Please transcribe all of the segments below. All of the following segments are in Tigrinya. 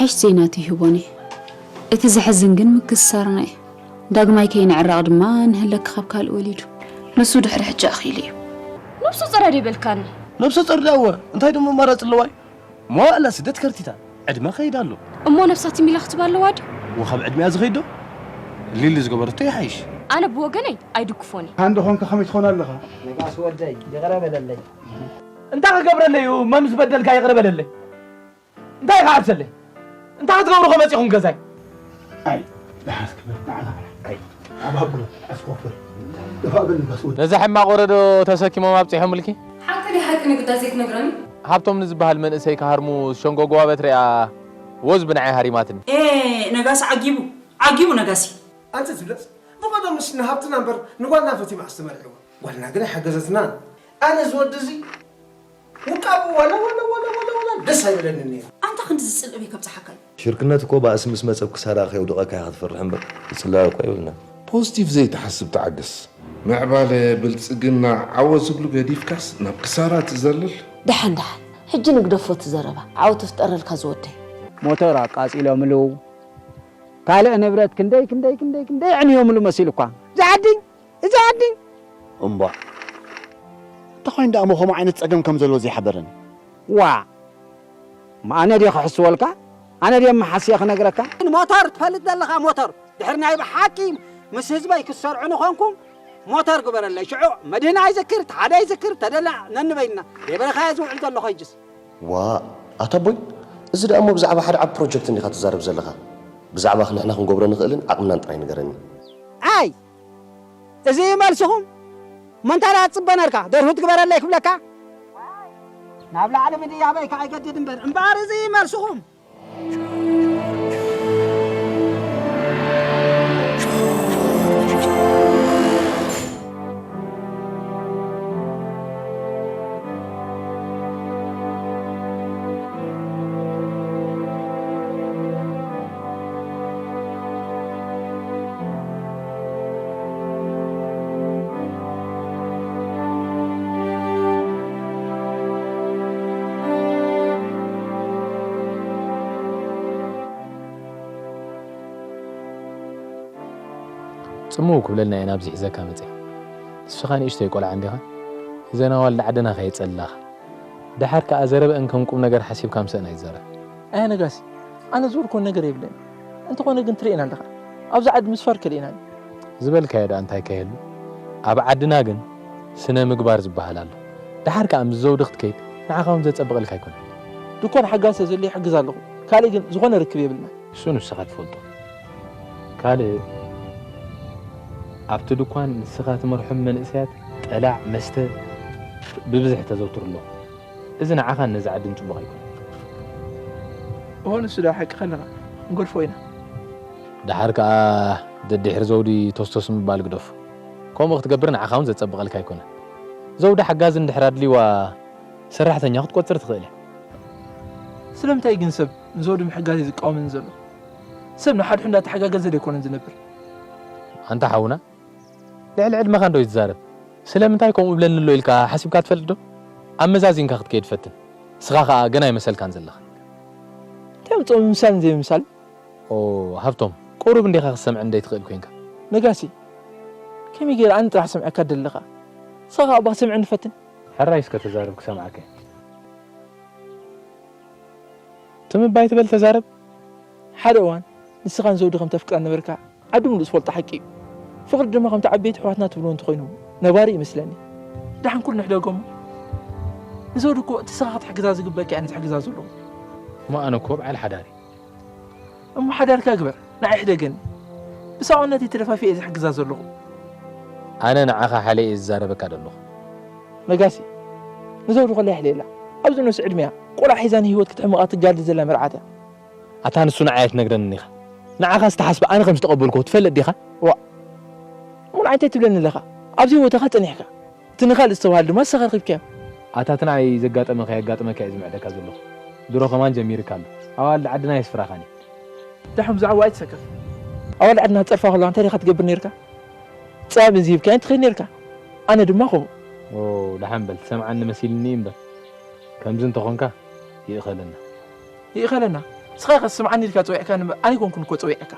ሓሽ ዜና ትህቦኒ። እቲ ዘሕዝን ግን ምክስሳርና እዩ። ዳግማይ ከይንዕረቕ ድማ ንህለኪ ካብ ካልእ ወሊዱ። ንሱ ድሕሪ ሕጂ ኣኺሉ እዩ። ነብሱ ጸረድ ይበልካኒ። ነብሰ ጾር ዳወ እንታይ ደሞ ኣማራጺ ኣለዋ? መዋእላ ስደት ከርቲታ ዕድመ ከይዳ ኣሎ። እሞ ነብሳ ትም ኢላ ክትባ ኣለዋ ድዩ? ወኻብ ዕድሚኣ ዝኸይድ ዶ? ሊሊ ዝገበረቶ ይሓይሽ። ኣነ ብወገነይ ኣይድግፎን እየ። ኣንድ ኾንካ ከመይ ትኾን ኣለኻ? ነጋሲ ወደይ ይቕረ በለለይ። እንታይ ክገብረለይ እዩ መም ዝበደልካ ይቕረ በለለይ። እንታይ ኢኻ ዓብሰለይ? እንታይ ክትገብሩ ከመጺኹም ገዛይ? ኣይ ደሓስ ክብል ንዓና ኣይ ኣብ ሃብሎ ኣስቆፍር እፋ በል ንጋስ ወደይ። ነዛ ሕማቕ ወረዶ ተሰኪሞም ኣብጺሖምልኪ? ሓቂ ድዩ ሓቂ ንግዳ ዘይትነግረኒ? ሃብቶም ንዝበሃል መንእሰይ ክሃርሙ ዝሸንጎጎዋ በትሪኣ ወዝ ብንዓይ ሃሪማትኒ። ኤ ነጋሲ ዓጊቡ ዓጊቡ ነጋሲ። ኣንተ ትብለስ ብቐደምስ ንሃብትና እምበር ንጓልና ፈቲማ ኣስተመርዕዋ። ጓልና ግን ኣይሓገዘትናን። ኣነ እዚ ወዲ እዚ ውቃቡ ዋላ ዋላ ዋላ ዋላ ዋላ ደስ ኣይበለንን ነይሩ። ኣንታ ክንድዚ ጽልኢ ኣበይ ከምጽሓካ እዩ? ሽርክነት እኮ ባእሲ ምስ መጸ ኣብ ክሳራ ከየውድቐካ ኢኻ ትፈርሕ እምበር ክጽላእ እኮ ኣይብልናን። ፖዚቲቭ ዘይትሓስብ ተዓገስ። ምዕባለ፣ ብልጽግና፣ ዓወት ዝብሉ ገዲፍካስ ናብ ክሳራ ትዘልል? ደሓን ደሓን ሕጂ ንግደፎ እቲ ዘረባ። ዓወት ይፍጠረልካ ዝወደይ። ሞተር ኣቃጺሎምሉ ካልእ ንብረት ክንደይ ክንደይ ክንደይ ክንደይ ኣዕንዮምሉ መሲሉኳ። እዚ ዓዲ እዚ ዓዲ። እምቧእ። እንታይ ኮይኑ ደኣ እሞ ከምኡ ዓይነት ጸገም ከም ዘለዎ ዘይሓበረኒ? ዋእ። እሞ ኣነ ድየ ክሕስወልካ? ኣነ ድየ መሓስየ ክነግረካ? ሞተር ትፈልጥ ዘለኻ ሞተር ድሕሪ ናይ ብሓቂ ምስ ህዝበይ ክትሰርዑኒ ኾንኩም ሞተር ግበረለይ። ሽዑ መድህን ኣይዝክር፣ ተሓደ ኣይዝክር፣ ተደላ ነንበይንና ደይበለኻዮ ዝውዕል ዘለኹ ሕጅስ። ዋእ ኣታ ኣቦይ፣ እዚ ደኣ እሞ ብዛዕባ ሓደ ዓቢ ፕሮጀክት እንዲኻ ትዛረብ ዘለኻ። ብዛዕባ ንሕና ክንገብሮ ንኽእልን ዓቕምናን ጥራይ ንገረኒ። ኣይ! እዚ እዩ መልስኹም? እሞ እንታይ ደኣ ትጽበ ነርካ? ደርሁ ትግበረለይ ክብለካ? ናብ ላዕሊ ብድያበይ ከኣ ይገድድ እምበር። እምበኣር እዚ እዩ መልስኹም? ጽምው ክብለልና እየ ናብዚ ሒዘካ መጺኣ። ንስኻ ንእሽተይ ቆልዓ እንዲኻ፣ እዘን ኣዋልድ ዓድና ከየጸለኻ። ደሓር ከኣ ዘረበአን ከም ቁምነገር ሓሲብካ ምሰአን ኣይትዛረብ። ኣያ ነጋሲ፣ ኣነ ዝበልክወን ነገር የብለይን። እንተኾነ ግን ትርእየና ኣለኻ። ኣብዛ ዓዲ ምስፋር ከሊእና ድዩ? ዝበልካዮ ደኣ እንታይ ከ የሉ? ኣብ ዓድና ግን ስነ ምግባር ዝበሃል ኣሎ። ደሓር ከኣ ምስ ዘውዲ ክትከይድ ንዓኻ እውን ዘጸብቐልካ ኣይኮነን። ድኳን ሓጋዚ ተዘልዩ ይሕግዝ ኣለኹ። ካልእ ግን ዝኾነ ርክብ የብልናን። እሱ ንስኻ ትፈልጦ። ካልእ ኣብቲ ድኳን ንስኻ ትመርሖም መንእሰያት ጠላዕ መስተ ብብዝሒ ተዘውትሩ ኣለኹም። እዚ ንዓኻን ነዛ ዓድን ጽቡቕ ኣይኮነን። እወ ንሱ ደኣ ሓቅኻ ኣለኻ። ክንገድፎ ኢና። ደሓር ከኣ ደድሕሪ ዘውዲ ቶስቶስ ምባል ግደፎ። ከምኡ ክትገብር ንዓኻ እውን ዘጸብቐልካ ኣይኮነን። ዘውዲ ሓጋዚ እንድሕር ኣድልይዋ ሰራሕተኛ ክትቆጽር ትኽእል እያ። ስለምንታይ ግን ሰብ ንዘውዲ ምሕጋዝ እዩ ዝቃወመኒ ዘሎ? ሰብ ንሓድሑ እንዳተሓጋገዘ ዶ ኣይኮነን ዝነብር? ኣንታ ሓውና፣ ልዕሊ ዕድመኻ እንዶ ይትዛረብ። ስለምንታይ ከምኡ እብለኒ ኣሎ ኢልካ ሓሲብካ ትፈልጥ ዶ? ኣመዛዚንካ ክትከይድ ፈትን። ንስኻ ኸኣ ገና ኣይመሰልካን ዘለኻ። እንታይ ኣምጽኦ ምምሳልን ዘይምምሳልን? ኦ ሃብቶም፣ ቁሩብ እንዲኻ ክትሰምዐኒ ዘይትኽእል ኮይንካ። ነጋሲ፣ ከመይ ገይረ ኣነ ጥራሕ ሰሚዐካ ደለኻ? ንስኻ ኸኣ እባ ክትሰምዐኒ ፈትን። ሕራይ እስከ ተዛረብ ክሰምዓካ እየ። ትም እባ ኣይትበል ተዛረብ። ሓደ እዋን ንስኻ ንዘውዲ ከም ተፍቅራ ነበርካ ዓዲ ምሉእ ዝፈልጦ ሓቂ እዩ። ፍቕሪ ድማ ከምቲ ዓበይቲ ኣሕዋትና ትብልዎ እንተኾይኑ ነባሪ እዩ መስለኒ። ደሓን ኩሉ ንሕደጎ እሞ ንዘውዲ እኮ እቲ ንስኻ ክትሕግዛ ዝግበኣካ እየ ኣነ ዝሕግዛ ዘለኹ። እሞ ኣነ እኮ በዓል ሓዳር እየ። እሞ ሓዳርካ ግበር ንዓይ ሕደገኒ። ብሳዋነተይ ተደፋፊአ እየ ዝሕግዛ ዘለኹ። ኣነ ንዓኻ ሓልየ እየ ዝዛረበካ ዘለኹ። ነጋሲ ንዘውዲ ከላ የሕልየላ። ኣብዚ ንኡስ ዕድሚኣ ቆልዓ ሒዛ ንህይወት ክትሕምቓ ትጋድል ዘላ መርዓት እያ። ኣታ ንሱ ንዓይ ኣይትነግረንን ኢኻ። ንዓኻ ዝተሓስበ ኣነ ከም ዝተቐበልኩ ትፈልጥ ዲኻ? ዋእ! እሞ ንዓይ እንታይ ትብለኒ ኣለኻ? ኣብዚ ህይወትኻ ጸኒሕካ። እቲ ንኻልእ ዝተባህለ ድማ ንስኻ ረኺብካዮ። ኣታ እቲ ንዓይ ዘጋጠመ ከየጋጥመካ እየ ዝምዕደካ ዘለኹ። ድሮ ከማን ጀሚርካ ኣሎ። ኣዋልድ ዓድና ኣየስፍራኻን እየን። ደሓን ብዛዕባኡ ኣይትሰከፍ። ኣዋልድ ዓድና ክጸርፋ ከለዋ እንታይ ዲኻ ትገብር ነይርካ? ጸባብ እንዝሂብካየን ትኸይድ ነይርካ። ኣነ ድማ ከምኡ። ኦ ደሓን በል ትሰምዓኒ መሲልኒ እዩ እምበር። ከምዚ እንተኾንካ ይእኸለና። ይእኸለና? ንስኻ ኢኻ ትስምዓኒ ኢልካ ጸዊዕካኒ እምበር፣ ኣነ ኣይኮንኩን እኮ ጸዊዐካ።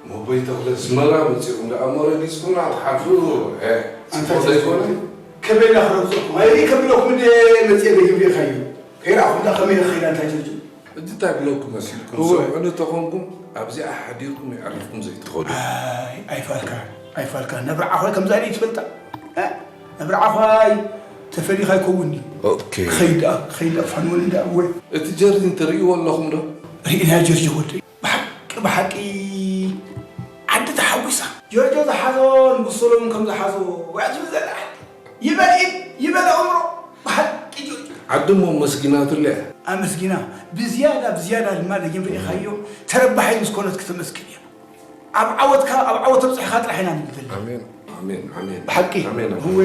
ሞቦይ ተኽለ ኣስመራ መጺኹም ደኣ እሞ ረጊጽኩምና ክትሓልፉ፣ እ፣ ኣንታ ጽቡቕ ዘይኮነ? ከበይና ክረግጸኩም? ኣይርኢ ከብለኩም እንደ መጽኤ ደጊም ርኢኻዮ። ከይረኣኹም ደኣ ከመይ ንኽኸይድ ኣንታ ጀርጆ? ሕጂ እንታይ ብለኩም መሲልኩም? እወ። ሰብዑ እንተኾንኩም ኣብዚኣ ሓዲርኩም የዕሪፍኩም ዘይትኸዱ። ኣይ፣ ኣይፋልካ፣ ኣይፋልካ። ነብርዓ ኾይ ከምዛ ኢለ ይትፈልጣ? እ? ነብርዓ ኾይ ተፈሊኻ ኣይከውን ድዩ? ኦኬ። ክኸይድ ደኣ፣ ክኸይድ ደኣ፣ ፋንወኒ ደኣ፣ እወ። እቲ ጀርዲን ትርእይዎ ኣለኹም ዶ? ርኢና ጀርጆ ወደይ። ብሓቂ፣ ብሓቂ ዓዲ ተሓጒሳ። ጆርጆ ዝሓዞ ንጉስ ሰሎሞን ከም ዝሓዞ ወያት ዝብል ዘላ ዓዲ። ይበል ኢድ፣ ይበል ኣእምሮ። ብሓቂ ጆርጆ። ዓዲ እሞ ኣመስጊናትሉ እያ። ኣመስጊና። ብዝያዳ፣ ብዝያዳ ድማ ደጊም ርኢኻዮ ተረባሓይ ምስ ኮነት ክተመስግን እያ። ኣብ ዓወትካ፣ ኣብ ዓወት ተብጽሕኻ ጥራሕ ኢና ንብል ዘለና። ኣሜን፣ ኣሜን፣ ኣሜን። ብሓቂ። ኣሜን፣ ኣሜን። እወ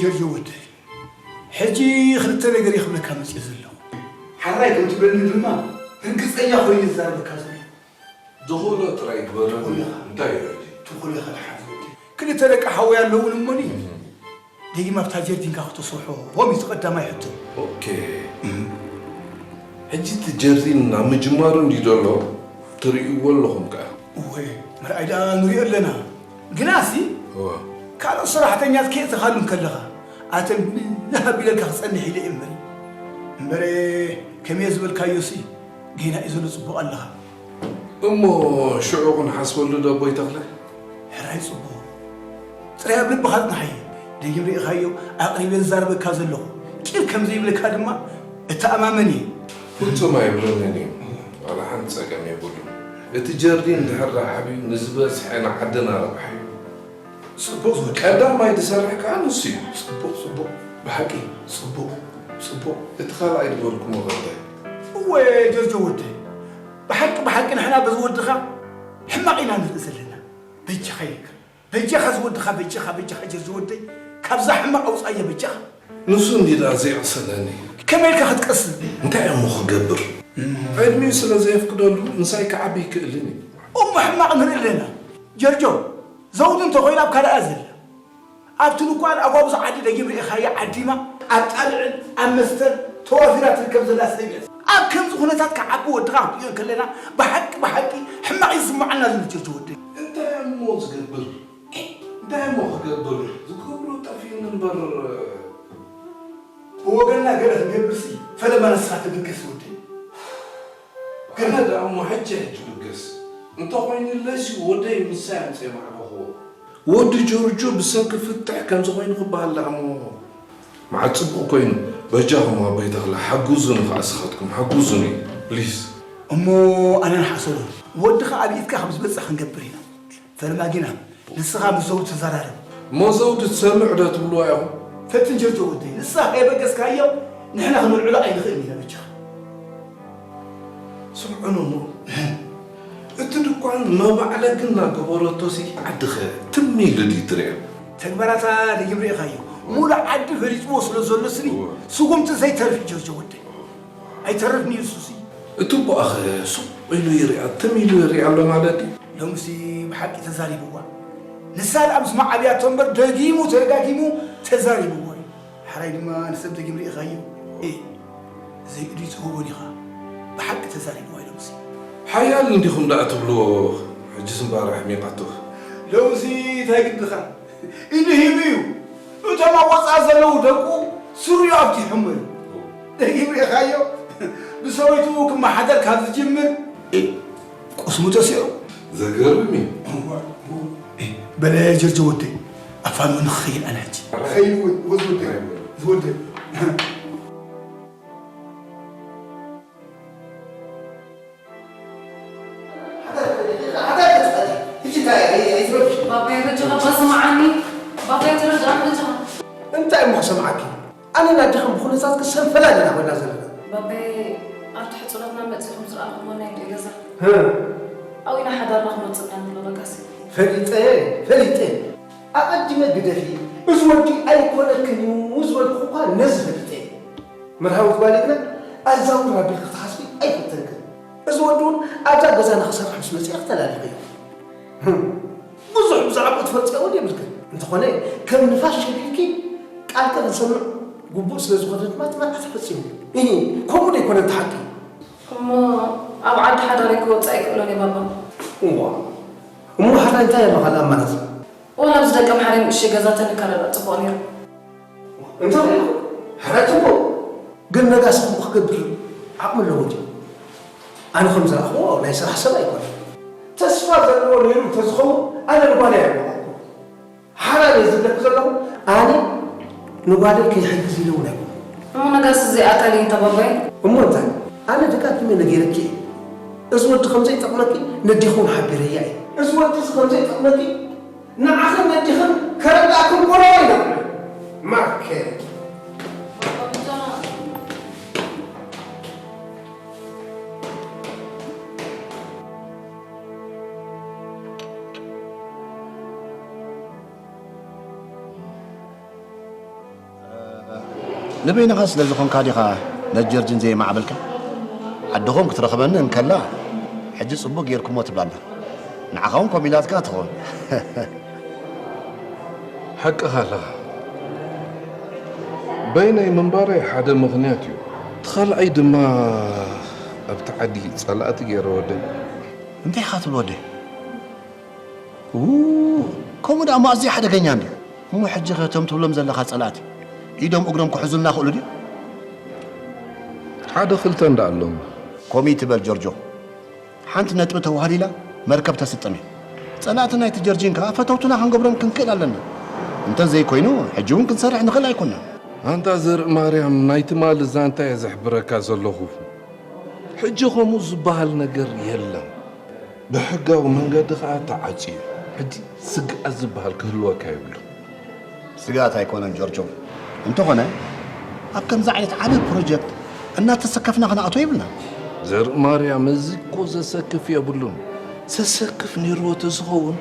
ጆርጆ ወደይ። ሕጂ ክልተ ነገር እየ ክብለካ መጽየ ዘለኹ። ሓራይ ከም ትብለኒ ድማ ርግጸኛ ኮይኑ ይዛረበካ ዘሎ። ዝኽእሎ ጥራይ ግበረሉ። ትኽእሎ ኢኻ። እንታይ እዩ ሕጂ? ትኽእሎ ኢኻ ድሓን ዝወዲ። ክልተ ደቂ ሓወይ ኣለውን እሞኒ። ደጊም ኣብታ ጀርዲንካ ክተስርሖ ሆም እዩ እቲ ቀዳማይ ሕቶ። ኦኬ። እም። ሕጂ እቲ ጀርዲን ናብ ምጅማሩ እንድዩ ዘሎ ትርእይዎ ኣለኹም ከኣ። እወ፣ ምርኣይ ደኣ ንሪኦ ኣለና። ግናሲ፣ እወ። ካልኦት ሰራሕተኛት ከየእተኻሉ እንከለኻ፣ ኣተን ብልህ ኣቢለልካ ክጸንሕ ኢለ እየ እምበሪ። እምበረ፣ ከመየ ዝበልካዮሲ፣ ጌና እዩ ዘሎ ጽቡቕ ኣለኻ። እሞ ሽዑ ክንሓስበሉ ዶ ኣቦይ ተኽለ? ሕራይ ጽቡቕ። ጥራይ ኣብ ልብኻ ኣጽንሓዮ። ደጊም ርኢኻዮ፣ ኣቕሪበ ዝዛረበካ ዘለኹ። ቂር ከም ዘይብለካ ድማ እተኣማመን እየ። ፍጹም ኣይብለንን እዩ። ዋላ ሓንቲ ጸገም የብሉን። እቲ ጀርዲን እንድሕር ደኣ ዓብዩ ንዝበዝሐ ንዓድና ረብሓ እዩ። ጽቡቕ ዝወደ። ቀዳማይ ዝሰርሕ ከኣ ንሱ እዩ። ጽቡቕ፣ ጽቡቕ። ብሓቂ፣ ጽቡቕ፣ ጽቡቕ። እቲ ካልኣይ ዝበልኩሞ ከ እንታይ? እወ፣ ጆርጆ ወደይ። ብሓቂ፣ ብሓቂ ንሕና በዚ ወድኻ ሕማቕ ኢና ንርኢ ዘለና። በጃኻ ኢልካ። በጃኻ ዝወድኻ፣ በጃኻ፣ በጃኻ ጀርጆ ወደይ። ካብዛ ሕማቕ ኣውጽኣዮ በጃኻ። ንሱ እንዲ ደኣ ዘይቕሰነኒ። ከመይ ኢልካ ክትቀስን? እንታይ እሞ ክገብር? እም። ዕድሚኡ ስለ ዘየፍቅደሉ ምሳይ ክዓቢ ኣይክእልን እዩ። እሞ ሕማቕ ንርኢ ኣለና። ጀርጆ፣ ዘውዲ እንተኾይኑ ኣብ ካልኣ ዘላ። ኣብቲ ንኳን ኣጓጉዛ ዓዲ ደጊም ርኢኻያ ዓዲማ፣ ኣብ ጣልዕን ኣብ መስተን ተዋፊራ ትርከብ ዘላ ሰብ እያ። ኣብ ከምዚ ኩነታት ክዓቢ ወድኻ ክንርእዮ እንከለና፣ ብሓቂ፣ ብሓቂ ሕማቕ እዩ ዝስምዓና ዘሎ ጀርጆ ወደይ። እንታይ እሞ ዝገብር? እንታይ እሞ ክገብር? ዝገብሮ ጠፊኡኒ እምበር። ብወገንና ገለ ክንገብርሲ፣ ፈለማ ንስኻ ትብገስ ወደይ። ገለ ደኣ እሞ ሕጂ ሕጂ ብገስ። እንተኾይኑለይሲ ወደይ ምሳይ ኣምጺኤ ማዕበኽዎ። ወዲ ጆርጆ ብሰንኪ ፍትሕ ከምዚ ኮይኑ ክበሃል ደኣ እሞ። መዓት ጽቡቕ ኮይኑ። በጃኹም ኣቦይ ተኽለ ሓግዙኒ፣ ከኣ ንስኻትኩም ሓግዙኒ ፕሊዝ። እሞ ኣነን ሓሰሉን ወድኻ ኣብ ኢድካ ከም ዝበጽሕ ክንገብር ኢና። ፈለማ ግና ንስኻ ምስ ዘውዲ ተዘራረብ። እሞ ዘውዲ ትሰምዕ ዶ ትብልዋ ኢኹም? ፈትን ጀርጆ ወደይ፣ ንስኻ ከየበገስካዮ ንሕና ክንውዕሎ ኣይንኽእልን ኢና በጃኻ። ስምዑኒ እሞ፣ እቲ ድኳን መባዕለ ግን እናገበረቶሲ ዓድኸ ትም ኢሉ ድዩ ትሪኦ? ተግባራታ ደጊም ርኢኻዮ። ሙሉእ ዓዲ ፈሊጥዎ ስለ ዘሎ ስኒ እወ። ስጉምቲ ዘይተርፍ እዩ ጀርጆ ወደይ። ኣይተርፍን እዩ እሱሲ። እቲ እቦኣኸ ሱቕ ኢሉ ይሪኣ፣ ትም ኢሉ ይሪኣ ኣሎ ማለት ድዩ? ሎምሲ ብሓቂ ተዛሪብዋ። ንሳ ደኣ ምስ መዓብያቶ እምበር ደጊሙ ተደጋጊሙ ተዛሪብዋ እዩ። ሓራይ ድማ ንሰብ ደጊም ርኢኻዮ። ኤ፣ ዘይእድዩ ትህቦን ኢኻ። ብሓቂ ተዛሪብዋ እዩ ሎምሲ። ሓያል እንዲኹም ደኣ ትብልዎ፣ ሕጂስ እምበኣር ኣሕሚቓቶ። ሎምሲ እንታይ ግድኻ? ኢዱ ሂቡ እዩ። እቶም ኣብ ወጻኢ ዘለዉ ደቁ ስሪኡ ኣፍቲሖሞ እዩ። ደጊም ርኢኻዮ? ብሰበይቱ ክመሓደር ካብ ዝጅምር ቁስሙ ተሲዑ። ዘገርም እዩ። እዋ፣ እዋ። በለ ጀርጆ ወደይ፣ ኣፋንወኒ ክኸይድ ኣነ ሕጂ። ኸይድ እውን፣ ወዝ ወደይ፣ ዝወደይ። ባባይ በጃኻ እባ ስምዓኒ። ባባይ ተረድኣኒ በጃኻ። እንታይ እሞ ክሰምዓኪ? ኣነን ኣዴኽን ብኹነታትኪ ሰንፈላል ኢና ኮይና ዘለና። ባባይ ኣብቲ ሕጽኖትና መጺኹም ዝረኣኹሞ ናይ ኣዲኡ ገዛ። ህ። ኣብኡ ኢና ሓዳርና ክነጽና ንብሎ በቃሲ። ፈሊጠ፣ ፈሊጠ። ኣቐዲመ ግደፊ። እዚ ወዲ ኣይኮነክን እዩ ዝበልኩ እኳ ነዚ ፈሊጠ። መርሃዊት ጓል ግና ኣዛውር ኣቢልኪ ክትሓስቢ ኣይፈተንክን። እዚ ወዲ እውን ኣብዛ ገዛና ክሰርሕ ምስ መጽኣ ክተላሊኸዮ። ብዙሕ ብዛዕባኡ ትፈልጥዮ እውን የብልክን። እንተኾነ ከም ንፋስ ሸቢልኪ ቃልኪ ክንሰምዕ ግቡእ ስለ ዝኾነ ድማ እቲ መርዓ ተፈጺሙ። እሂ፣ ከምኡ ዶ ኣይኮነን እቲ ሓቂ? እሞ ኣብ ዓዲ ሓዳረይ ክወጽእ ኣይክእሎን እየ ባባ። እዋ፣ እሞ ሓራይ እንታይ ኣሎ ካልእ ኣማራጺ? ዋላ ኣብዚ ደቂ ኣምሓራይ ንእሽተይ ገዛ ተንከራረዕ ጽቡቕ ነይሩ። እንታይ ኢኹ? ሕራይ ጽቡቕ። ግን ነጋሲ ከምኡ ክገብር ዓቕሚ ኣለዎ ድዩ? ኣነ ከም ዝረኣኽዎ ናይ ስራሕ ሰብ ኣይኮነን። ተስፋ ዘለዎ ነይሩ እንተዝኸውን ኣነ ንጓለይ ኣይወዓልኩ። ሓራይ እየ ዝብለኪ ዘለኹ። ኣነ ንጓለይ ከይሕግዝ ኢለ እውን ኣይኮንኩ። እሞ ነጋሲ ዘይኣካል እዩ እንተ ባባይ? እሞ እንታይ? ኣነ ደጋጊመ ነጊረኪ እየ። እዚ ወዲ ከም ዘይጠቕመኪ ነዴኺ እውን ሓቢረያ እየ። እዚ ወዲ እዚ ከም ዘይጠቕመኪ ንዓኽን ነዴኽን ከረድኣክን ቆልዑ ኣይነበረን። ማከ። ንበይንኻ ስለ ዝኾንካ ዲኻ ነቲ ጀርጅን ዘየማዕበልካ? ዓድኹም ክትረኽበኒ እንከላ፣ ሕጂ ጽቡቕ ጌርኩሞ ትብላና። ንዓኻ እውን ከምኡ ኢላትካ ትኸውን። ሓቅኻ ኣለኻ። በይነይ ምንባረይ ሓደ ምኽንያት እዩ። እቲ ካልኣይ ድማ ኣብቲ ዓዲ ጸላእቲ ገይረ ወደይ። እንታይ ኢኻ ትብል ወደይ? ው፣ ከምኡ ደኣ እሞ ኣዝዩ ሓደገኛ እንድዩ። እሞ ሕጂ ኸ እቶም ትብሎም ዘለኻ ጸላእቲ ኢዶም እግሮም ክሕዙልና ይኽእሉ ድዮም? ሓደ ክልተ እንዳ ኣለዎም። ከምኡ ይትበል ጆርጆ። ሓንቲ ነጥቢ ተዋህሊላ መርከብ ተስጥም እያ። ጸላእቲ ናይቲ ጀርጂን ከኣ ፈተውትና ክንገብሮም ክንክእል ኣለና። እንተ ዘይኮይኑ ሕጂ እውን ክንሰርሕ ንኽእል ኣይኮናን። ኣንታ ዘርኢ ማርያም፣ ናይ ትማሊ ዛንታ እየ ዘሕብረካ ዘለኹ። ሕጂ ከምኡ ዝበሃል ነገር የለን። ብሕጋዊ መንገዲ ኸኣ ተዓጽዩ። ሕጂ ስግኣት ዝበሃል ክህልወካ የብሉን። ስግኣት ኣይኮነን ጆርጆ። እንተኾነ ኣብ ከምዚ ዓይነት ዓቢ ፕሮጀክት እናተሰከፍና ክንኣትዎ የብልናን። ዘርኢ ማርያም፣ እዚ እኮ ዘሰክፍ የብሉን። ዘሰክፍ ነይርዎ ተዝኸውን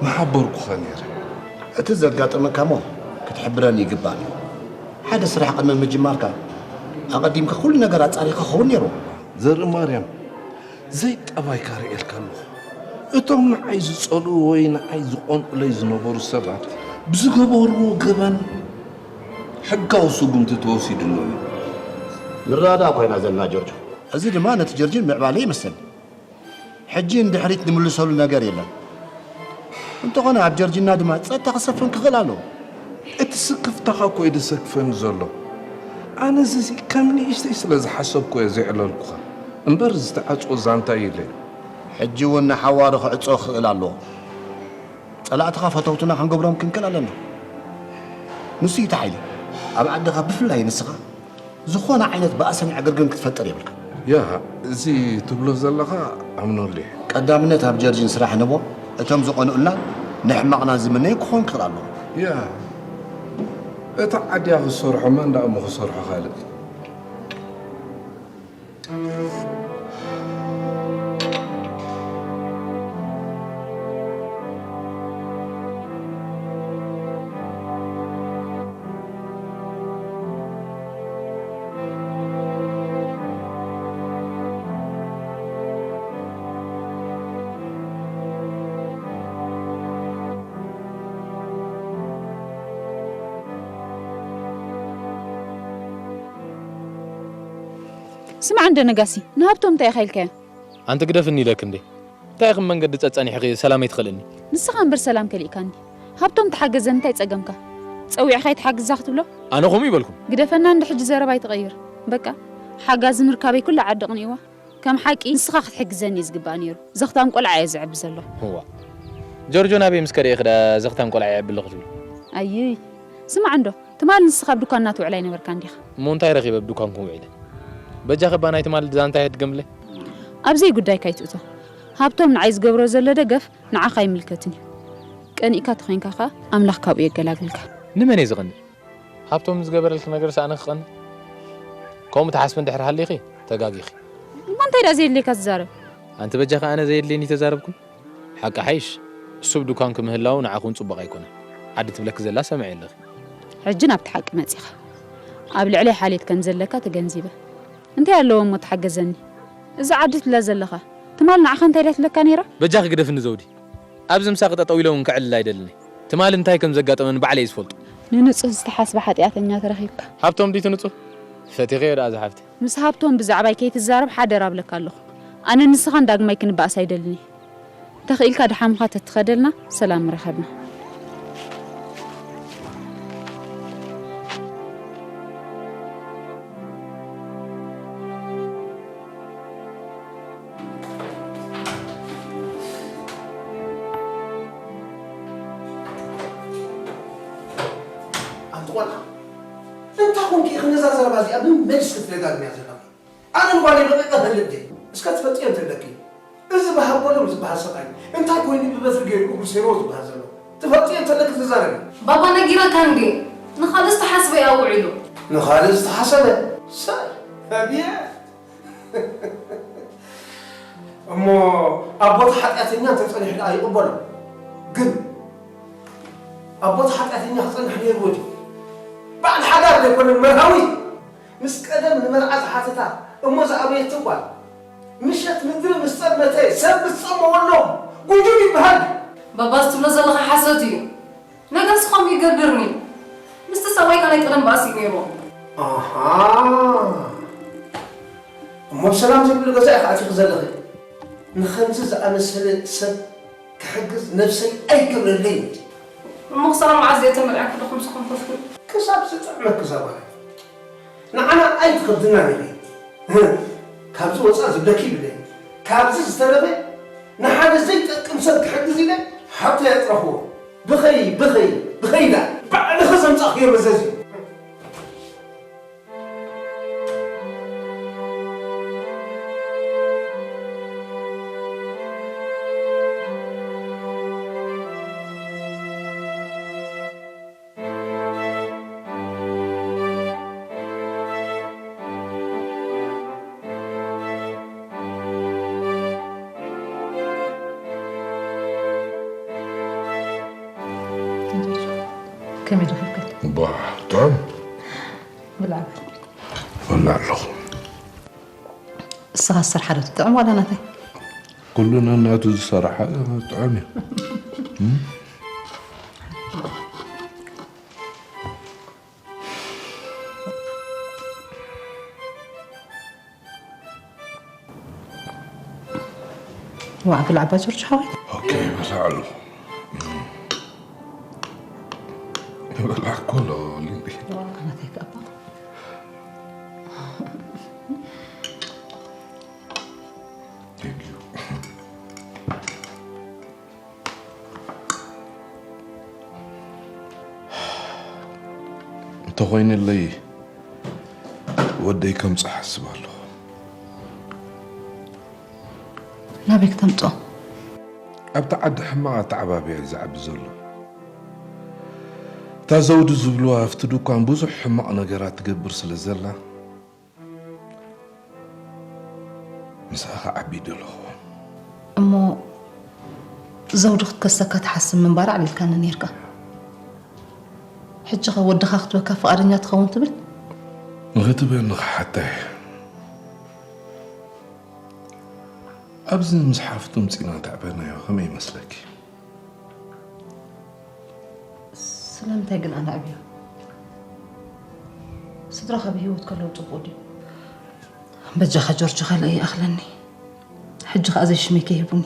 ምሓበርኩኻ ነይረ። እቲ ዘጋጠመካ እሞ ክትሕብረኒ ይግባእ ነይሩ። ሓደ ስራሕ ቅድሚ ምጅማርካ ኣቐዲምካ ኩሉ ነገር ኣጻሪኻ ክኸውን ነይርዎ። ዘርኢ ማርያም፣ ዘይጠባይካ ርእየልካ ኣለኹ። እቶም ንዓይ ዝጸልኡ ወይ ንዓይ ዝቐንኡለይ ዝነበሩ ሰባት ብዝገበርዎ ገበን ሕጋዊ ስጉምቲ ተወሲድሎም እዩ። ንረዳዳእ እኮ ኢና ዘለና ጆርጆ። እዚ ድማ ነቲ ጀርጂን ምዕባለ ይመስል። ሕጂ ንድሕሪት ንምልሰሉ ነገር የለን። እንተኾነ ኣብ ጀርጂና ድማ ጸጥታ ክሰፍን ክኽእል ኣለዎ። እቲ ስክፍታኻ እኮ እዩ ዘሰክፈኒ ዘሎ። ኣነ እዚ ከም ንእሽተይ ስለ ዝሓሰብኩ እየ ዘዕለልኩኻ እምበር ዝተዓጽወ ዛንታ ኢለ። ሕጂ እውን ንሓዋሩ ክዕጾ ክኽእል ኣለዎ። ጸላእትኻ ፈተውትና ክንገብሮም ክንክእል ኣለና። ንሱ እዩ እቲ ሓይሊ። ኣብ ዓድኻ ብፍላይ ንስኻ ዝኾነ ዓይነት ባእስን ዕግርግርን ክትፈጥር የብልካ። ያ፣ እዚ ትብሎ ዘለኻ ኣምነሉ እየ። ቀዳምነት ኣብ ጀርጂን ስራሕ ንቦ። እቶም ዝቐንኡልናን ንሕማቕናን ዝምነዩ ክኾን ክኽእል ኣለዎ። ያ፣ እታ ዓድያ ክሰርሖ መን ደኣ እሞ ክሰርሖ ካልእ? ስማዕ እንደ ነጋሲ፣ ንሃብቶም እንታይ ኢኻ ኢልካዮ? ኣንቲ ግደፍኒ ኢለኪ እንዴ? እንታይ ኢኺ መንገዲ ጸጸኒሕኺ ሰላም ኣይትኸልእኒ? ንስኻ እምበር ሰላም ከሊእካኒ። ሃብቶም ተሓገዘ እንታይ ጸገምካ? ጸዊዕኻ ኣይትሓግዛ ክትብሎ? ኣነ ከምኡ ይበልኩም። ግደፈና እንደ ሕጂ ዘረባ ኣይትቐይር። በቃ፣ ሓጋዚ ምርካበይ ኩላ ዓዲ ቅንእዋ። ከም ሓቂ ንስኻ ክትሕግዘኒ እዩ ዝግባእ ነይሩ። ዘኽታም ቆልዓ እየ ዘዕቢ ዘለኹ። እዋ። ጆርጆ ናበይ ምስ ከደ ኢኺ ደኣ ዘኽታም ቆልዓ የዕቢ ኣለኹ ትብሊ? ኣይይ። ስማዕ እንዶ፣ ትማሊ ንስኻ ኣብ ድኳንና ትውዕል ኣይነበርካን ዲኻ? እሞ እንታይ ረኺበ ኣብ ድኳንኩም ውዒለ? በጃኺ እባ ናይ ትማሊ ዛንታ ኣየድግምለይ። ኣብ ዘይጉዳይካ ኣይትእቶ። ሃብቶም ንዓይ ዝገብሮ ዘሎ ደገፍ ንዓኻ ኣይምልከትን እዩ። ቀኒእካ ተኾይንካ ኸኣ ኣምላኽ ካብኡ የገላግልካ። ንመን እየ ዝቐንእ? ሃብቶም ዝገበረልኪ ነገር ሰኣነ ክቐንእ? ከምኡ ትሓስቢ እንድሕር ሃሊኺ፣ ተጋጊኺ። እሞ እንታይ ደኣ ዘየድልየካ ትዛረብ? ኣንቲ በጃኺ ኣነ ዘየድልየኒ ተዛረብኩ? ሓቂ ሓይሽ፣ እሱ ኣብ ድኳንኪ ምህላዉ ንዓኺ እውን ጽቡቕ ኣይኮነን። ዓዲ ትብለኪ ዘላ ሰሚዐ ኣለኺ። ሕጂ ናብቲ ሓቂ መጺኻ። ኣብ ልዕለይ ሓልዮት ከም ዘለካ ተገንዚበ። እንታይ ኣለዎ እሞ ትሓገዘኒ? እዛ ዓዲ ትብላ ዘለኻ ትማል ንዓኻ እንታይ ድያ ትብለካ ነይራ? በጃኺ ግደፍኒ ዘውዲ። ኣብዚ ምሳኺ ጠጠው ኢለ እውን ክዕልል ኣይደልን እየ። ትማሊ እንታይ ከም ዘጋጠመኒ ባዕለይ እየ ዝፈልጦ። ንንጹህ ዝተሓስበ ሓጢኣተኛ ተረኺብካ። ሃብቶም ድዩ እቲ ንጹህ? ፈቲኸዮ ደኣ ዝሓፍቲ። ምስ ሃብቶም ብዛዕባይ ከይትዛረብ ሓደራ እብለካ ኣለኹ። ኣነን ንስኻን ዳግማይ ክንበኣስ ኣይደልን እየ። እንተኽኢልካ ድሓምኻ ተትኸደልና ሰላም ምረኸብና። ኣንቲ ቆልዓ፣ እንታይ ኮንኪ ኢኺ ነዛ ዘረባ እዚኣ ብመልሲ ክትደጋግምያ ዘለኺ? ኣነ ንጓለይ ለቒቐ ክህልእ ድየ? እስከ ትፈልጥዮ እንተለኪ፣ እዚ በሃር በሎም ዝበሃል ሰብኣይ እንታይ ኮይኑ ብበትሪ ገይሩ እግሩ ሰይርዎ ዝበሃል ዘሎ? ትፈልጥዮ እንተለኪ ተዛረቢ። ባባ ነጊረካ እንዴ? ንኻልእ ዝተሓስበ እዩ ኣውዒሉ። ንኻልእ ዝተሓሰበ? ሰብ፣ ኣቤት! እሞ ኣብ ቦታ ሓጢኣተኛ እንተጸኒሑ ደኣ ይቕበሎ። ግን ኣብ ቦታ ሓጢኣተኛ ክጸንሕ ነይርዎ ድዩ? በዓል ሓዳር ዘይኮነን መርሃዊ? ምስ ቀደም ንመርዓ ዝሓተታ እሞ ዝኣበየቶ ጓል፣ ምሸት ምድሪ ምስ ጸልመተ ሰብ ምስ ጸመወሎም ጉንዱን ይበሃል ድዩ? ባባ፣ እዚ ትብሎ ዘለኻ ሓሶት እዩ። ነገርስ ከምኡ ይገብርኒ። ምስቲ ሰብኣይ ካልኣይ ቀደም ባእሲ እዩ ነይርዎ። ኣሃ። እሞ ብሰላም ዘይብሉ ገዛ ኢኻ ኣቲኺ ዘለኺ። ንኸምዚ ዝኣመሰለ ሰብ ክሕግዝ ነብሰይ ኣይገብረለይን። እሞ ክሳብ መዓስ እየ ተመርዕኩ ዶ ከምዚ ኮንኩ? ክሳብ ዝጥዕመኪ እዛ ጓል። ንዓና ኣይትኸብድናን ኢኺ። ህ፣ ካብዚ ወፃእ ዝብለኪ ይብለይ። ካብዚ ዝተረፈ ንሓደ ዘይጠቅም ሰብ ክሕግዝ ኢለ ሃብተይ ኣጥረኽዎ። ብኸይ፣ ብኸይ፣ ብኸይ ኢላ ባዕልኺ ዘምፃእኽዮ መዘዝ እዩ። ከመይ ረኺብካ? ባህ፣ ጥዑም። ብላዕ። በልዕ ኣለኹ። ንስኻ ዝሰርሓ ዶ ትጥዕም ዋላ ናተይ? ኩሉ ነናቱ ዝሰርሓ ጥዑም እዩ። ዋዕ ብላዕ ኣባ ጆርጅ ሓወይ። ኦኬ፣ ይበልዕ ኣለኹ። ይበልዕ እኮ ኣሎ፣ ሊሊ። ዋዕ፣ ናተይ ከኣ ኣባ። Thank you። እንተኾይኑለይ ወደይ ከምጽእ ሓስብ ኣለኹ። ናበይ ክተምጽኦ? ኣብቲ ዓዲ ሕማቕ ኣተዓባብያ እዩ ዝዓቢ ዘሎ። እታ ዘውዲ ዝብልዋ ኣብቲ ድኳን ብዙሕ ሕማቕ ነገራት ትገብር ስለ ዘላ፣ ምስኣ ክዓቢ ደለኹ። እሞ ዘውዲ ክትከሰካ ትሓስብ ምንባር ኣዕሊልካኒ ኔርካ። ሕጂ ኸ ወድኻ ክትበካ ፍቓደኛ ትኸውን ትብል? ንኽትበኒ ክሓታ እየ። ኣብዚ ምስ ሓፍቱ ምጺና ተዕበናዮ ከመይ ይመስለኪ? ስለምንታይ ግን ኣነ ኣዕብዮ? ስድራኻ ብህይወት ከለዉ ጽቡቕ ድዩ? በጃኻ ጆርጆ ካልእ ይኣኽለኒ። ሕጂ ኸኣ ዘይሽመይ ከይህቡኒ።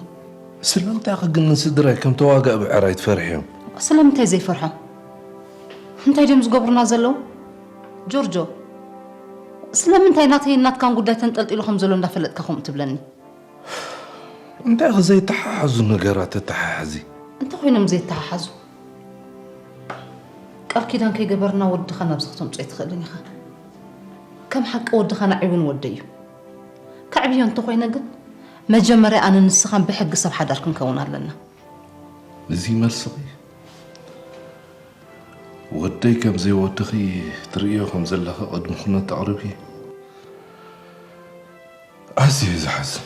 ስለምንታይ ኸ ግን ንስድራይ ከም ተዋጋኢ ብዕራይ ትፈርሕዮም? ስለምንታይ ዘይፈርሖም? እንታይ ድዮም ዝገብሩና ዘለዉ? ጆርጆ፣ ስለምንታይ ናተይን ናትካን ጉዳይ ተንጠልጢሉ ከም ዘሎ እንዳፈለጥካ ከምኡ ትብለኒ? እንታይ ኸ ዘይተሓሓዙ ነገራት ተተሓሓዚ? እንታይ ኮይኖም ዘይተሓሓዙ? ቃል ኪዳን ከይገበርና ወድኻ ናብዚ ክተምጽኦ ኣይትኽእልን ኢኻ። ከም ሓቂ ወድኻ ናዒቡን ወደይ እዩ። ከዕብዮ እንተኾይነ ግን መጀመርያ ኣነ ንስኻን ብሕጊ ሰብ ሓዳር ክንከውን ኣለና። እዚ መልስኺ? ወደይ ከም ዘይወድኺ ትርእዮ ከም ዘለኺ ቅድሚ ኩነት ተቕርቢ? ኣዝዩ እዩ ዝሓዝን።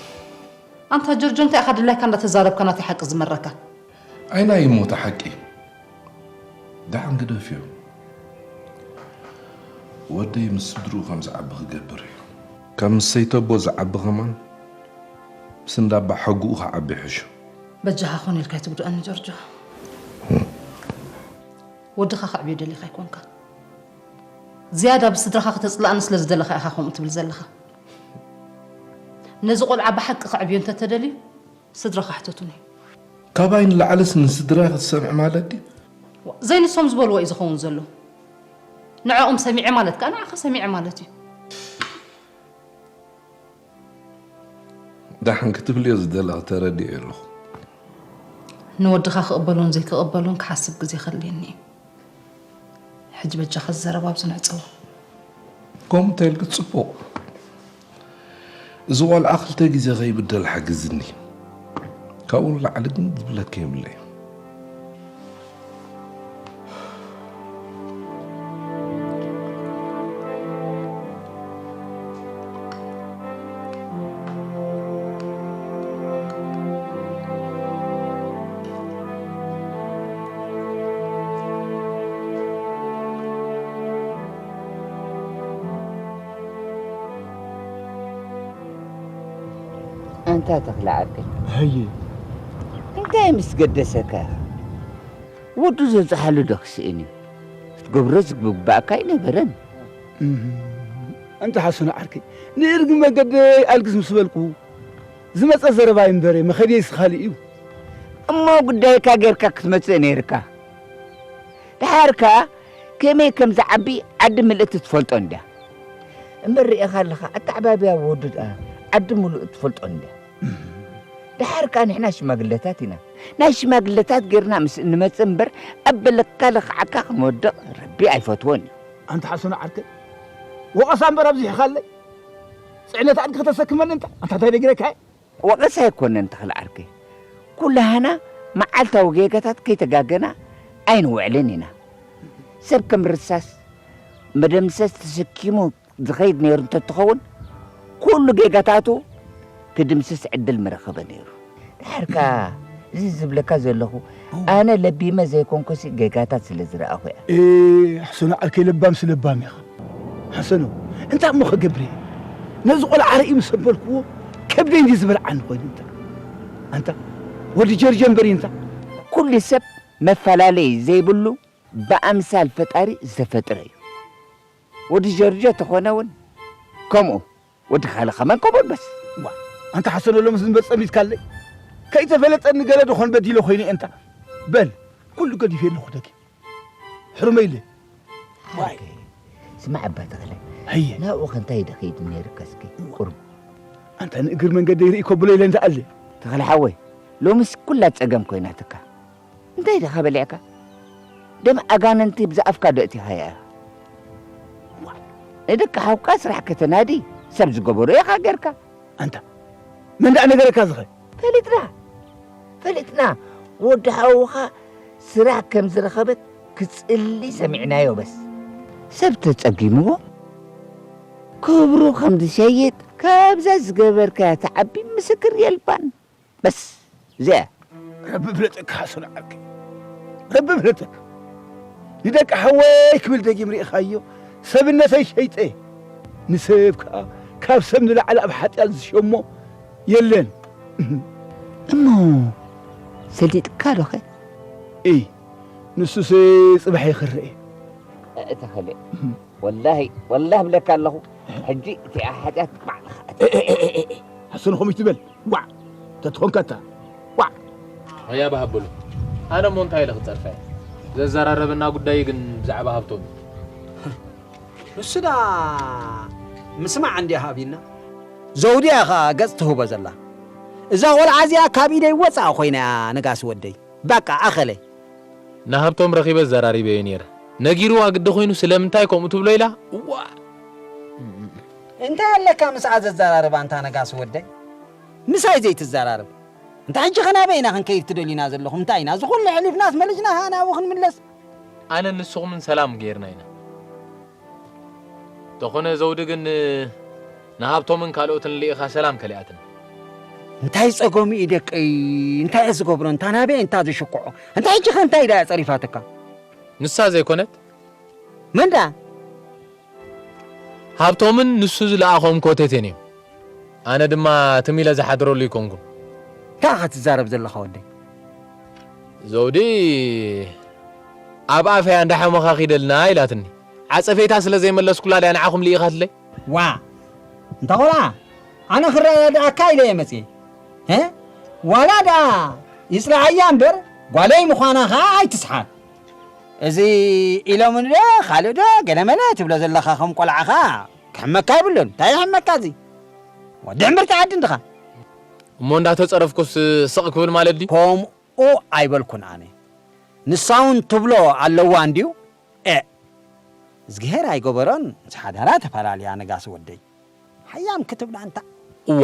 ኣንታ ጆርጆ እንታይ ኢኻ ድላይካ እንዳተዛረብካ ናተይ ሓቂ ዝመረካ? ኣይናይ እሞ እቲ ሓቂ ደሓን ግደፍዮ። ወደይ ምስ ስድርኡ ከም ዝዓቢ ክገብር እዩ። ከም ምስ ሰይተቦ ዝዓቢ ከማን ምስ እንዳባ ሓጉኡ ክዓቢ ይሕሾ። በጃኻ ኮን ኢልካ ኣይትጉድኣኒ ጆርጆ። ወድኻ ከዕብዮ ደሊኻ ኣይኮንካ። ዝያዳ ብስድራኻ ከተጽልኣኒ ስለ ዝደለኻ ኢኻ ከምኡ ትብል ዘለኻ። ነዚ ቆልዓ ብሓቂ ከዕብዮ እንተተደልዩ ስድራኻ ሕተቱኒ። ካባይ ንላዕልስ ንስድራይ ክትሰምዕ ማለት ድዩ? ዘይንሶም ዝበልዎ እዩ ዝኸውን ዘሎ። ንዕኦም ሰሚዐ ማለት ከኣ ንዓኻ ሰሚዐ ማለት እዩ። ደሓን ክትብልዮ ዝደለኺ ተረዲኤ ኣለኹ። ንወድኻ ክቕበሎን ዘይክቕበሎን ክሓስብ ግዜ ከድልየኒ እዩ። ሕጂ በጃኻ እዚ ዘረባ ኣብዚ ንዕጸዎ። ከምኡ እንተኢልኪ ጽቡቕ። እዚ ቆልዓ ክልተ ግዜ ከይብደል ሓግዝኒ። ካብኡ ንላዕሊ ግን ዝብለኪ የብለይ። ኣንታ ተኽለ ዓርከይ፣ ሃየ። እንታይ ምስ ገደሰካ ኢኻ? ወዱ ዘብጽሓሉ ዶ ክስእን እዩ? ክትገብሮ ዝግባእካ ኣይነበረን። እህ፣ ኣንታ ሓሱን ዓርከይ፣ ንእርግ መገደይ ኣልግስ ምስ በልኩ ዝመጸ ዘረባ እዩ እምበር መኸድየይስ ካልእ እዩ። እሞ ጉዳይካ ጌርካ ክትመጽእ ነይርካ። ደሓር ከኣ ከመይ ከም ዝዓቢ ዓዲ ምልእቲ ትፈልጦ እንድያ። እምበር ርኢኻ ኣለኻ፣ ኣተዓባብያ ወዱ ደኣ ዓዲ ምሉእ ትፈልጦ እንድያ። ደሓር ከኣ ንሕና ሽማግለታት ኢና። ናይ ሽማግለታት ጌርና ምስ እንመጽእ እምበር ኣብ በለካ ለኽዓካ ክንወድቕ ረቢ ኣይፈትዎን እዩ። ኣንታ ሓሱን ዓርከይ፣ ወቐሳ እምበር ኣብዚሕኻለይ። ጽዕነት ኣድጊ ከተሰክመኒ እንታ፣ ኣንታ እንታይ ነጊረካ እየ? ወቐሳ ኣይኮነን ተኽለ ዓርከይ። ኩላህና መዓልታዊ ጌጋታት ከይተጋገና ኣይንውዕልን ኢና። ሰብ ከም ርሳስ መደምሰስ ተሰኪሙ ዝኸይድ ነይሩ እንተትኸውን፣ ኩሉ ጌጋታቱ ክድምስስ ዕድል ምረኸበ ነይሩ። ድሓር ከኣ እዚ ዝብለካ ዘለኹ ኣነ ለቢመ ዘይኮንኩሲ ጌጋታት ስለ ዝረኣኹ እያ። ኤ፣ ኣሕሰኑ ዓርከይ ለባምሲ ለባም ኢኻ። ሓሰኑ፣ እንታይ እሞ ከገብር እየ? ነዚ ቆልዓ ርኢ ምስ ኣበልክዎ ከብደይ እንዲ ዝበልዓኒ ኮይኑ እንታ። ኣንታ ወዲ ጀርጀ እምበር እንታ። ኩሉ ሰብ መፈላለዪ ዘይብሉ ብኣምሳል ፈጣሪ ዝተፈጥረ እዩ። ወዲ ጀርጀ ተኾነ እውን ከምኡ፣ ወዲ ካልእ ከማን ከምኡ በስ። ዋ፣ ኣንታ ሓሰኑ ሎምስ እምበር ጸሚትካለይ። ከይተፈለጠኒ ገለ ደኾን በዲለ ኮይነ እየ እንታ። በል፣ ኩሉ ገዲፈ ኣለኹ ደጊም። ሕርመይለ። ዋይ። ስማዕ ኣባ ተኽለ፣ ሃየ። ናብኡ ከ እንታይ ኢደ ከይዱ ነይርካ እስኪ ቁሩብ። ኣንታ ንእግር መንገደይ ርኢ ከብሎ ኢለ እንተ ኣለ። ተኽለ ሓወይ፣ ሎምስ ኩላ ጸገም ኮይናትካ። እንታይ ዲኻ በሊዕካ? ደም ኣጋንንቲ ብዛኣፍካ ዶ እቲኻያ ኢኻ? ንደቂ ሓውካ ስራሕ ከተናዲ ሰብ ዝገበሮ ኢኻ ጌርካ። ኣንታ መን ደኣ ነገረካ ዝኸ? ፈሊጥና ፈሊጥና ወዲ ሓውኻ ስራሕ ከም ዝረኸበት ክጽሊ ሰሚዕናዮ በስ። ሰብ ተጸጊምዎ ክብሩ ከም ዝሸይጥ ካብዛ ዝገበርካያ ትዓቢ ምስክር የልባን። በስ እዚኣ። ረቢ ብለጠካ ሓሶን ዓርከይ ረቢ ብለጠካ። ንደቂ ሓወይ ክብል ደጊም ርኢኻዮ ሰብነተይ ሸይጠ። ንሰብ ከኣ ካብ ሰብ ንላዕሊ ኣብ ሓጢኣት ዝሸሞ የለን። እሞ ሰሊጥካ ዶኸ? እይ ንሱስ ጽባሕ ይኽርእ። እእተ ኸልእ ወላሂ ወላሂ ብለካ ኣለኹ። ሕጂ እቲኣ ሓጢኣት ባዕልኻ እተ ሓሰኑ ከምኡ ትበል ዋዕ ተትኾንካ እታ ዋዕ ኣያ ብሃበሉ ኣነ እሞ እንታይ ኢለ ክጸርፋ እየ ዘዘራረበና ጉዳይ ግን ብዛዕባ ሃብቶም እዩ ንሱ ዳ ምስማዕ እንድያ ሃቢና ዘውዲ እያ ኸኣ ገጽ ትህቦ ዘላ እዛ ቖልዓ እዚኣ ካብ ኢደይ ወጻእ ኮይና እያ ነጋሲ ወደይ በቃ ኣኸለ ንሃብቶም ረኺበ ዘራሪበዮ ነይረ ነጊርዋ ግዲ ኮይኑ ስለምንታይ ከምኡ ትብሎ ኢላ እዋ እንታይ ኣለካ ምስኣ ዘዘራርባ እንታ ነጋሲ ወደይ ምሳይ ዘይትዘራረብ እንታ ሕጂ ኸ ናበይ ኢና ክንከይድ ትደልዩና ዘለኹም እንታይ ኢና እዚ ኹሉ ሕሊፍናስ መሊስና ሃ ናብኡ ክንምለስ ኣነ ንስኹምን ሰላም ገይርና ኢና ተኾነ ዘውዲ ግን ንሃብቶምን ካልኦትን ልኢኻ ሰላም ከሊኣትን። እንታይ ጸገሙ እዩ ደቀይ? እንታይ እየ ዝገብሮ? እንታ ናበይ እንታ ዝሽኩዖ? እንታይ ሕጂ ኸ እንታይ ደኣ ጸሪፋትካ? ንሳ ዘይኮነት መን ደኣ? ሃብቶምን ንሱ ዝለኣኾም ኮተቴን እዮም። ኣነ ድማ ትም ኢለ ዝሓድረሉ ይኮንኩን። እንታይ ኢኻ ትዛረብ ዘለኻ ወደይ? ዘውዲ ኣብ ኣፈያ እንዳሓመኻ ኺደልና ኢላትኒ። ዓጸፌታ ስለ ዘይመለስኩላ ድያ ንዓኹም ልኢኻትለይ? ዋ እንተ ቖልዓ ኣነ ክረዳድኣካ ኢለ እየ መጽየ። እ? ዋላ ደኣ ይጽልኣያ እምበር ጓለይ ምዃና ኸኣ ኣይትስሓት። እዚ ኢሎምኒ ዶ ካልእ ዶ ገለመለ ትብሎ ዘለኻ ከም ቆልዓኻ ክሕመካ ይብሉን። እንታይ ይሕመካ እዚ? ወዲ ሕምብርቲ ዓዲ እንድኻ። እሞ እንዳተጸረፍኩስ ስቕ ክብል ማለት ድዩ? ከምኡ ኣይበልኩን ኣነ። ንሳውን ትብሎ ኣለዋ እንድዩ? ኤእ እዝግሄር ኣይገበሮን ምስ ሓዳራ ተፈላልያ ነጋሲ ወደይ። ሓያም ክትብላ እንታ። እዋ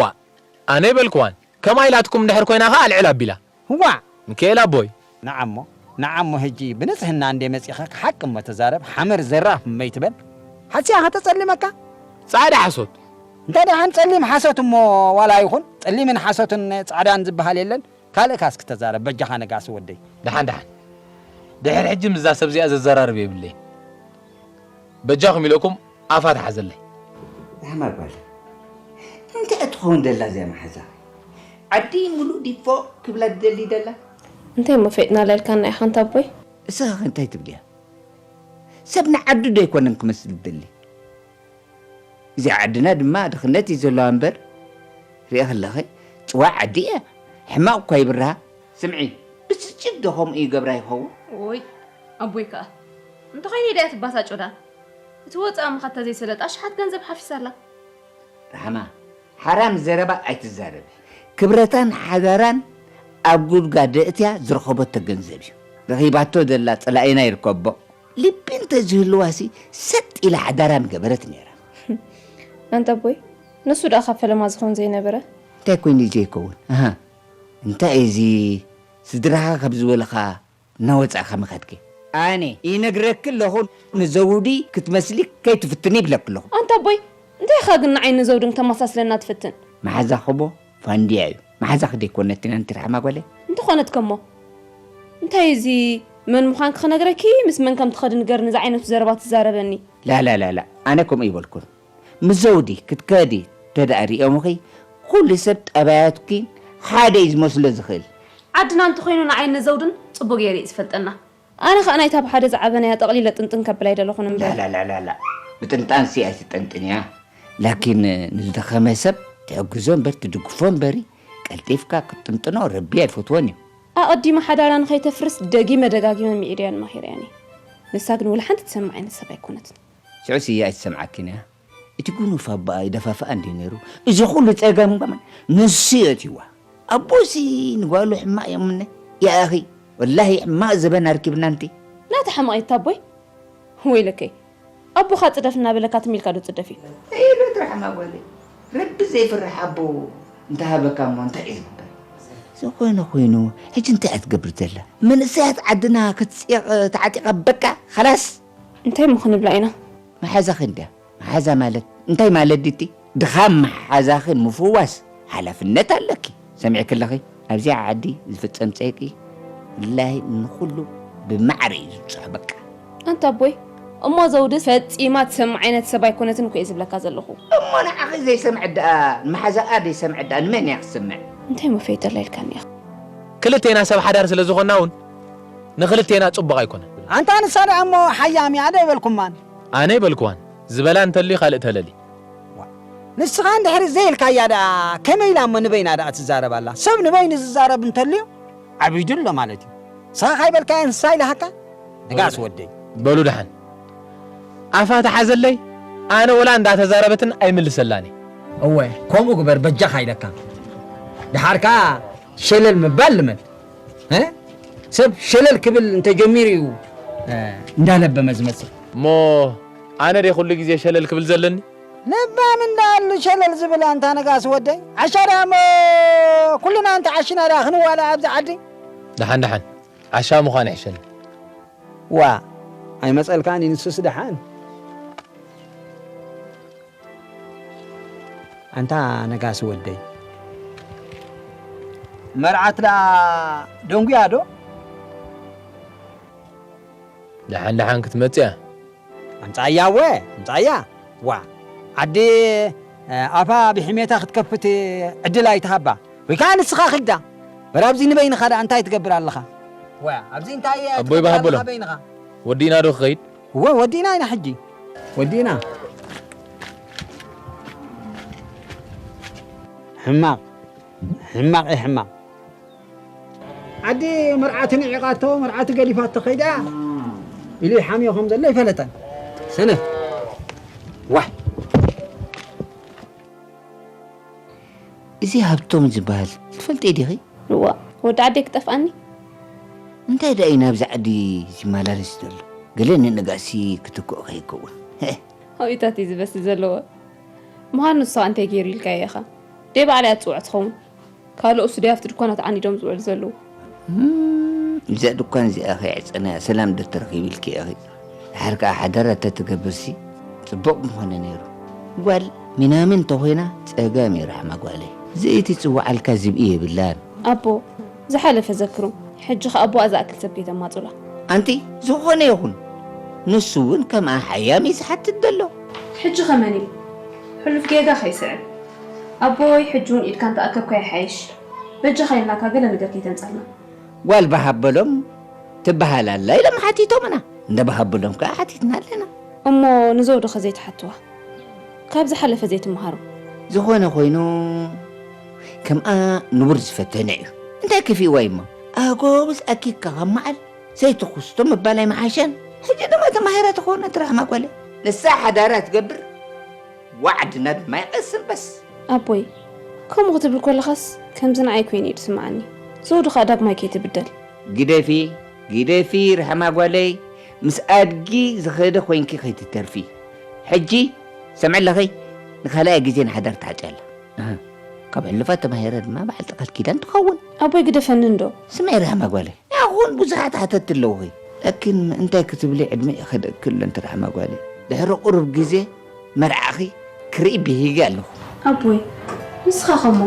ኣነ ኣይበልክዋን። ከምኣ ኢላትኩም እንድሕር ኮይና ኸኣ ኣልዕል ኣቢላ። እዋ ሚካኤል ኣቦይ። ንዓሞ ንዓሞ ሕጂ ብንጽህና እንዴ መጺኻ ክሓቅ እሞ ተዛረብ ሓመር ዘራፍ እመይ ትበል። ሓሲያ ከተጸልመካ። ጻዕዳ ሓሶት። እንታይ ደሓን ጸሊም ሓሶት እሞ ዋላ ይኹን ጸሊምን ሓሶትን ጻዕዳን ዝበሃል የለን። ካልእካ እስኪ ተዛረብ በጃኻ ነጋሲ ወደይ። ደሓን ደሓን ድሕር ሕጂ ምስዛ ሰብ እዚኣ ዘዘራርብ የብለይን። በጃኹም ኢለኩም ኣፋ ተሓዘለይ። ራሕማ ጓል እንታይ እትኸውን ደላ እዚኣ መሓዛ? ዓዲ ሙሉእ ዲፎ ክብላ ትደሊ ደላ? እንታይ እሞ ፈጥና ለልካና ኢኻ ኣንታ ኣቦይ? እስኻ ከ እንታይ ትብልያ? ሰብ ንዓዱ ዶ ኣይኮነን ክመስል ዝደሊ? እዚኣ ዓድና ድማ ድኽነት እዩ ዘለዋ እምበር ሪኢ ከለኺ ፅዋዕ ዓዲ እያ ሕማቕ እኳ ይብርሃ። ስምዒ ብስጭት ዶ ከምኡ ይገብራ ይኸውን? ኦይ ኣቦይ ከኣ እንተኾይኑ ኢዳ እያ ትባሳጮ ደኣ እቲ ወፃእ ምኻድ ተዘይሰለጣ ኣሽሓት ገንዘብ ሓፊሳ ኣላ። ራሕማ ሓራም ዘረባ ኣይትዛረቢ። ክብረታን ሓዳራን ኣብ ጉድጓድ ኣእትያ ዝረኸበቶ ገንዘብ እዩ። ረኺባቶ ዘላ ፀላኢና ይርከቦ። ልቢ እንተዝህልዋሲ ሰጥ ኢላ ሓዳራ ምገበረት ነይራ። ኣንታ ኣቦይ ንሱ ደኣ ካብ ፈለማ ዝኾን ዘይነበረ። እንታይ ኮይኑ እዩ ዘይከውን? ኣሃ እንታይ እዩ እዚ ስድራኻ ካብ ዝበልኻ እናወፃእኻ ምኸድኪ? ኣነ ይነግረኪ ኣለኹ ንዘውዲ ክትመስሊ ከይትፍትኒ ይብለኪ ኣለኹ። ኣንታ ኣቦይ እንታይ ኢኻ ግን ንዓይ ንዘውዲ ንተመሳስለና ትፍትን? መሓዛኺ እሞ ፋንድያ እዩ። መሓዛኺ ደይኮነትን ኣንቲ ራሕማ ጓለይ? እንተኾነትከ እሞ እንታይ እዚ መን ምዃንኪ ክነግረኪ ምስ መን ከም ትኸዲ ንገርኒ ዝዓይነቱ ዘረባ ትዛረበኒ። ላላላላ ኣነ ከምኡ ኣይበልኩን። ምስ ዘውዲ ክትከዲ እንተደኣ ሪኦምኺ ኩሉ ሰብ ጠባያትኪ ሓደ እዩ ዝመስሎ ዝኽእል። ዓድና እንተኾይኑ ንዓይን ንዘውድን ጽቡቕ ገይሩ እዩ ዝፈልጠና። ኣነ ኸኣ ናይታ ብሓደ ዝዓበናያ ጠቕሊለ ጥንጥን ከብላ ኣይደለኹን እምበር። ላላላላላ ምጥንጣንሲ ኣይትጠንጥንያ ላኪን ንዝደኸመ ሰብ ትሕግዞ እምበር ትድግፎ እምበሪ ቀልጢፍካ ክትጥንጥኖ ረቢ ኣይፈትዎን እዩ። ኣቐዲመ ሓዳራ ንኸይተፍርስ ደጊመ ደጋጊመ ምዒደያን መኺረያን እየ። ንሳ ግን ወላ ሓንቲ ትሰምዕ ዓይነት ሰብ ኣይኮነትን። ሽዑስ እያ ኣይትሰምዓኪን እያ። እቲ ጉኑፍ ኣቦኣ ይደፋፍኣ እንድዩ ነይሩ። እዚ ኹሉ ጸገም ከማን ንሱ እዩ ኣእትይዋ። ኣቦሲ ንጓሉ ሕማቕ ይእምነ። ያኣኺ ወላሂ ሕማቕ ዘበን ኣርኪብና ኣንቲ። ናታ ሕማቕ እዩ ኣቦይ። ወይለከይ ኣቦኻ ጽደፍ እናበለካ ትም ኢልካ ዶ ትጽደፍ እዩ። ኢሉ ጥራሕ ማጓለይ ረቢ ዘይፍርሕ ኣቦ እንተሃበካ እሞ እንታይ እዩ ዝግበር? ዝኾነ ኮይኑ ሕጂ እንታይ እያ ትገብር ዘላ? መንእሰያት ዓድና ክትፅየቕ ተዓጢቓ በቃ ኸላስ። እንታይ እሞ ክንብላ ኢና? መሓዛኺ እንድያ። መሓዛ ማለት እንታይ ማለት ድዩ እቲ? ድኻም መሓዛኺ ምፍዋስ ሓላፍነት ኣለኪ። ሰሚዕኪ ኣለኺ? ኣብዚኣ ዓዲ ዝፍጸም ጸይቂ ወላሂ ንኹሉ ብማዕረ እዩ ዝብጽሖ በቃ። ኣንታ ኣቦይ እሞ ዘውድስ ፈጺማ ትሰምዕ ዓይነት ሰብ ኣይኮነትን እኮ እየ ዝብለካ ዘለኹ። እሞ ንዓኺ ዘይሰምዐት ደኣ ንመሓዛኣ ዘይሰምዐት ደኣ ንመን እያ ክትሰምዕ? እንታይ መፍለይ ደላ ኢልካኒ ኢኻ? ክልቴና ሰብ ሓዳር ስለ ዝኾንና እውን ንኽልቴና ጽቡቕ ኣይኮነን። ኣንታ ንሳ ደኣ እሞ ሓያም እያ ዶ ኣይበልኩማን? ኣነ ኣይበልክዋን። ዝበላ እንተልዩ ካልእ ተለሊ። ንስኻ እንድሕሪ ዘይ ኢልካያ ደኣ ከመይ ኢላ እሞ ንበይና ደኣ ትዛረብ ኣላ? ሰብ ንበይኑ ዝዛረብ እንተልዩ ዓቢዱ ኣሎ ማለት እዩ። ንስኻ ካይበልካያ ንሳ ኢላሃካ? ንጋስ ወደይ። በሉ ደሓን ኣፋ ተሓዘለይ። ኣነ ወላ እንዳተዛረበትን ኣይምልሰላን እየ። እወ ከምኡ ግበር በጃኻ ኢለካ። ደሓር ከኣ ሸለል ምባል ልመድ። እ? ሰብ ሸለል ክብል እንተጀሚሩ እዩ እ፣ እንዳለበመ ዝመጽእ። እሞ ኣነ ድየ ኩሉ ግዜ ሸለል ክብል ዘለኒ? ለባም እንዳኣሉ ሸለል ዝብል ኣንታ ነጋሲ ወደይ። ዓሻ ደኣ እሞ ኩልና እንተ ዓሽና ደኣ ክንዋላእ ኣብዚ ዓዲ። ደሓን ደሓን ዓሻ ምዃን ይሕሸኒ። ዋ ኣይመጸልካን እዩ ንሱስ ደሓን። ኣንታ ነጋሲ ወደይ፣ መርዓት ደኣ ደንጉያ ዶ? ደሓን ደሓን ክትመጽእ እያ። ኣምጻያ እወ፣ ኣምጻያ። ዋ፣ ዓዲ፣ እ፣ ኣፋ ብሕሜታ ክትከፍት ዕድል ኣይትሃባ። ወይ ከኣ ንስኻ ኺዳ። በራብዚ ንበይንኻ ደኣ እንታይ ትገብር ኣለኻ? ዋ፣ ኣብዚ እንታይ ኣቦይ ትገብር በሃበሎም። ኣለኻ በይንኻ? ወዲእና ዶ ክኸይድ? እወ፣ ወዲእና ኢና ሕጂ። ወዲእና። ሕማቕ፣ ሕማቕ እዩ ሕማቕ። ዓዲ መርዓቲ ንዒቓቶ፣ መርዓቲ ገዲፋቶ ከይዳ ኢሉ ይሓምዮ ከም ዘሎ ኣይፈለጠን። ሰነፍ። ዋይ። እዚ ሃብቶም ዝበሃል ትፈልጢ ዲኺ? እዋ፣ ወዲ ዓደይ ክጠፍኣኒ? እንታይ ደኣ እዩ ናብዚ ዓዲ ዝመላለስ ዘሎ? ገለ ንነጋሲ ክትክኦ ከይከውን። ሄ። ኣውኢታት እዩ ዝበሲ ዘለዎ። ምዃኑ ንስኻ እንታይ ገይሩ ኢልካዮ ኢኻ? ደይ ባዕላ እያ ትጽውዖ ትኸውን። ካልኦት ስድያፍቲ ድኳናት ዓኒዶም ዝውዕሉ ዘለዉ። እም፣ እዛ ድኳን እዚኣ ከይዕጸናያ ሰላም ዶ ተረኺቡ ኢልኪ ኢኺ? ድሓር ከኣ ሓደራ ተትገብርሲ ጽቡቕ ምኾነ ነይሩ። ጓል ሚናምን እንተኾይና ጸገም እዩ ራሕማ ጓለይ። ዘይቲ ጽውዓልካ ዝብኢ የብላን። ኣቦ፣ ዝሓለፈ ዘክሩ። ሕጂ ኸኣ ኣቦኣ ዝኣክል ሰብ ከይተማጹላ። ኣንቲ፣ ዝኾነ ይኹን፣ ንሱ እውን ከምኣ ሓያም እዩ ዝሓትት ዘሎ። ሕጂ ኸመን እዩ? ሕሉፍ ጌጋ ኸይስዕብ። ኣቦይ፣ ሕጂ እውን ኢድካ እንተኣከብካ ይሓይሽ። በጃኻ ኢልናካ ገለ ነገር ከይተምጻልና። ጓል በሃበሎም ትበሃል ኣላ ኢሎም ሓቲቶምና። እንደ በሃበሎም ከኣ ሓቲትና ኣለና። እሞ ንዘውዱ ኸ ዘይትሓትዋ? ካብ ዝሓለፈ ዘይትመሃሩ? ዝኾነ ኾይኑ፣ ከምኣ ንቡር ዝፈተነ እዩ። እንታይ ከፊእዋ እዩ እሞ? ኣጎብዝ ኣኪካ ካብ መዓል ዘይትኹስቶ ምባል ኣይመሓሸን። ሕጂ ድማ ተማሂራ ትኾነ ትራሕማ ጓለ። ንሳ ሓዳራ ትገብር፣ ዋዕድና ድማ ይቐስን በስ። ኣቦይ፣ ከምኡ ክትብል ከለኻስ ከምዚ ንዓይ ኮይኑ እዩ ዝስምዓኒ። ዘውዱ ኸኣ ዳግማይ ከይትብደል። ግደፊ፣ ግደፊ ርሕማ ጓለይ፣ ምስ ኣድጊ ዝኸደ ኮይንኪ ከይትተርፊ። ሕጂ ሰምዒ ኣለኺ፣ ንኻልኣይ ግዜ ንሓዳር ትዓጺ ኣላ። ኣህ፣ ካብ ሕሉፋት ተማሂረ ድማ በዓልቲ ቃል ኪዳን ትኸውን። ኣቦይ ግደፈኒ እንዶ። ስምዒ ርሕማ ጓለይ፣ ያኹን ብዙሓት ሓተትቲ ኣለውኺ። ላኪን እንታይ ክትብሊ ዕድመ ይኸደኪ ኣሎ እንቲ ርሕማ ጓለይ። ድሕሪ ቁሩብ ግዜ መርዓኺ ክርኢ ብሂገ ኣለኹ። ኣቦይ፣ ንስኻ ኸሞ